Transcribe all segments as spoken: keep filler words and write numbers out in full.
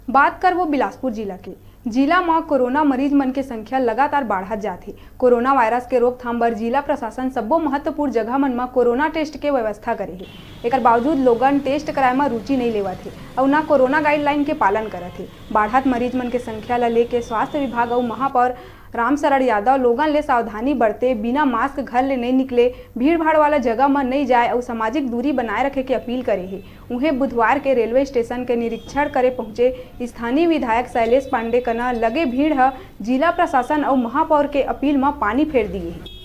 बात करबो बिलासपुर जिला के। जिला म कोरोना मरीज मन के संख्या लगातार बाढ़त जात हे। कोरोना वायरस के रोकथाम बर जिला प्रशासन सब्बो महत्वपूर्ण जगह मन म कोरोना टेस्ट के व्यवस्था करे हे। एकर बावजूद लोगन टेस्ट कराए म रुचि नइ लेवत हे अउ न कोरोना गाइडलाइन के पालन करत हे। बाढ़त मरीज मन के संख्या ल लेके स्वास्थ्य विभाग अउ महापौर रामशरण यादव लोगन ले सावधानी बरते, बिना मास्क घर ले नइ निकले, भीड़-भाड़ वाला जगह म नइ जाए अउ सामाजिक दूरी बनाए रखे के अपील करे हे। उहें, बुधवार के रेलवे स्टेशन के निरीक्षण करे पहुंचे स्थानीय विधायक शैलेश पांडे कना लगे भीड़ ह जिला प्रशासन अउ महापौर के अपील म पानी फेर दिए हे।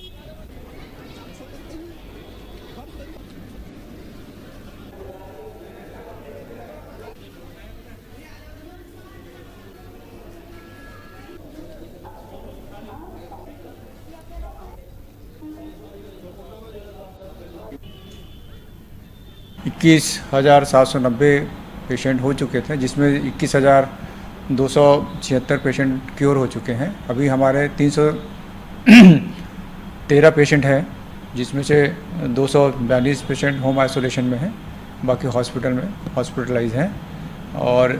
इक्कीस हज़ार सात सौ नब्बे पेशेंट हो चुके थे, जिसमें इक्कीस हज़ार दो सौ छिहत्तर पेशेंट क्योर हो चुके हैं। अभी हमारे तीन सौ तेरह पेशेंट हैं, जिसमें से दो सौ बयालीस पेशेंट होम आइसोलेशन में हैं, बाकी हॉस्पिटल में हॉस्पिटलाइज हैं। और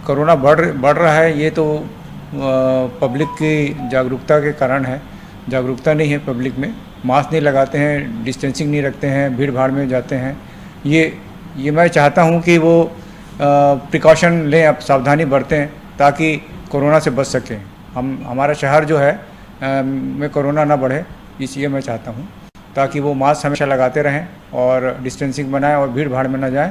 कोरोना बढ़ बढ़ रहा है, ये तो पब्लिक की जागरूकता के कारण है। जागरूकता नहीं है पब्लिक में, मास्क नहीं लगाते हैं, डिस्टेंसिंग नहीं रखते हैं, भीड़ भाड़ में जाते हैं। ये ये मैं चाहता हूँ कि वो प्रिकॉशन लें, आप सावधानी बरतें, ताकि कोरोना से बच सकें। हम हमारा शहर जो है अ, में कोरोना ना बढ़े, इसलिए मैं चाहता हूँ, ताकि वो मास्क हमेशा लगाते रहें और डिस्टेंसिंग बनाएं और भीड़ भाड़ में ना जाएं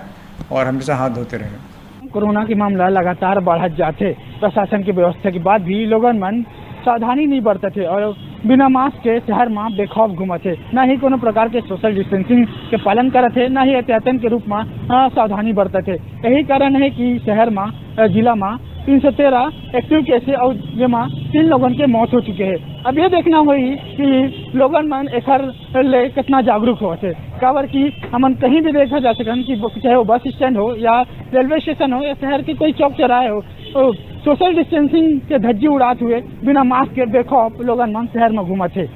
और हमेशा हाथ धोते रहें। कोरोना के मामला लगातार बढ़त जाथे। प्रशासन के व्यवस्था के बाद भी लोगन मन सावधानी नहीं बरतत हे और बिना मास्क के शहर म बेखौफ घूमत हे, न ही कोनो प्रकार के सोशल डिस्टेंसिंग के पालन करत हे, न ही एहतियातन के रूप म, अ, सावधानी बरतत हे। यही कारण हे कि शहर म, अ, जिला म तीन सौ तेरह एक्टिव केस हे अउ जेमा तीन लोगन के मौत हो चुके हे। अब ये देखना होही कि लोगन मन एखर ले कितना जागरूक होवत हे, काबर कि हमन कहीं भी देखा जा सकन कि वो, चाहे वो बस स्टैंड हो या रेलवे स्टेशन हो या शहर के कोई चौक चौराहे हो, तो सोशल डिस्टेंसिंग के धज्जी उड़ात हुए बिना मास्क के बेखौफ लोगन मन शहर म घूमत हे।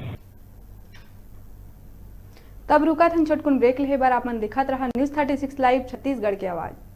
तब रुकत हन छोटकुन ब्रेक लेहे बर, आप मन देखत रहा news thirty six live Chhattisgarh के आवाज़।